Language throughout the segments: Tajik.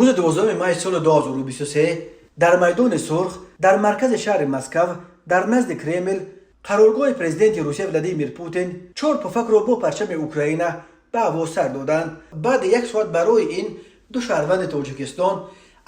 Рӯзи 12 май соли 2023 дар Майдони Сурх, дар маркази шаҳри Москав, дар назди Кремл, қароргоҳи президенти Русия Владимир Путин, чор пуфакро бо парчами Украина ба ҳаво сар доданд. Баъди як соат барои ин ду шаҳрванди Тоҷикистон,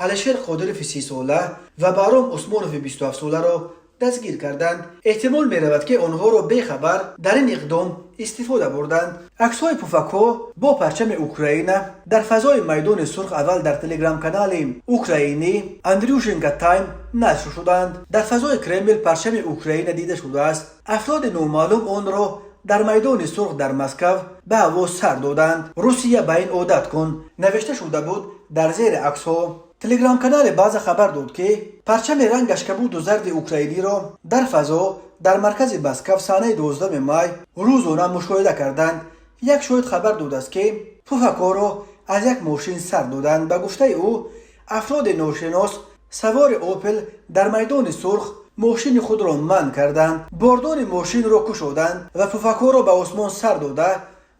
Алишер Қодирови 30-сола ва Баҳром Усмонови 27-соларо дастгир карданд. Эҳтимол меравад, ки онҳоро бехабар дар ин иқдом истифода бурданд. Аксҳои пуфакҳо бо парчами Украина дар фазои Майдони Сурх аввал дар телеграм-канали украинӣ «Андрюшенко Тайм» нашр шуданд. Дар фазои Кремл парчами Украина дида шудааст. Афроди номаълум онро дар Майдони Сурх дар Москав ба ҳаво сар доданд. «Русия, ба ин одат кун», навишта шуда буд дар зери аксҳо. Телеграм-канали «База» хабар дод, ки парчами рангаш кабуду зарди украиниро дар фазо дар маркази Москав санаи 12 май рӯзона мушоҳида карданд. Як шоҳид хабар додааст, ки пуфакҳоро аз як мошин сар доданд. Ба гуфтаи ӯ, афроди ношинос савори «Опел» дар Майдони Сурх мошини худро манъ карданд, бордони мошинро кушоданд ва пуфакҳоро ба осмон сар дода,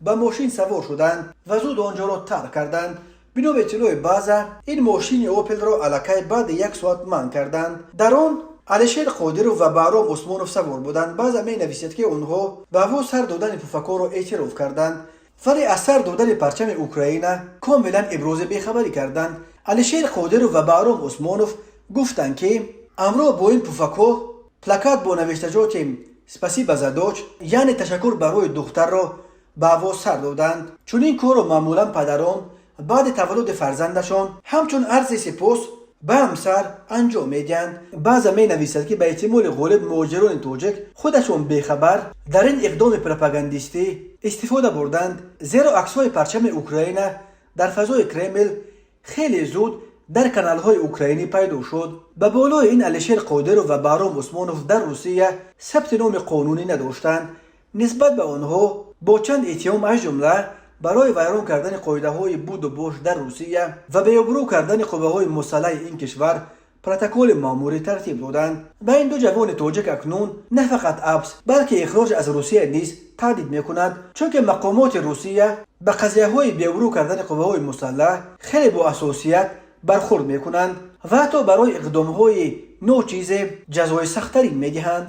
ба мошин савор шуданд ва зуд он ҷоро тарк карданд. Бино ба иттилои «База», ин мошини «Опелро» аллакай баъди як соат манъ карданд. Дар он Алишер Қодиров ва Баҳром Усмонов савор буданд. «База» менависад, ки онҳо ба ҳаво сар додани пуфакҳоро эътироф карданд, вале аз сар додани парчами Украина комилан ибрози бехабарӣ карданд. Алишер Қодиров ва Баҳром Усмонов гуфтанд, ки ҳамроҳ бо ин пуфакҳо плакат бо навиштаҷоти «Спасибо за дочь», яъне ташаккур барои духтарро ба ҳаво сар доданд. Чунин корро маъмулан падарон баъди таваллуди фарзандашон ҳамчун арзи сипос ба ҳамсар анҷом медиҳанд. «База» менависад, ки ба эҳтимоли ғолиб муҳоҷирони тоҷик худашон бехабар дар ин иқдоми пропагандистӣ истифода бурданд, зеро аксҳои парчами Украина дар фазои Кремл хеле зуд дар каналҳои украинӣ пайдо шуд. Ба болои ин, Алишер Қодиров ва Баҳром Усмонов дар Русия сабти номи қонунӣ надоштанд. Нисбат ба онҳо бо чанд иттиҳом, аз ҷумла барои вайрон кардани қоидаҳои буду бош дар Русия ва беобрӯ кардани қувваҳои мусаллаҳи ин кишвар, протоколи маъмурӣ тартиб доданд. Ба ин ду ҷавони тоҷик акнун на фақат ҳабс, балки ихроҷ аз Русия низ таҳдид мекунад, чунки мақомоти Русия ба қазияҳои беобрӯ кардани қувваҳои мусаллаҳ хеле боҳассосият бархурд мекунанд ва ҳатто барои иқдомҳои ночизе ҷазои сахттарин медиҳанд.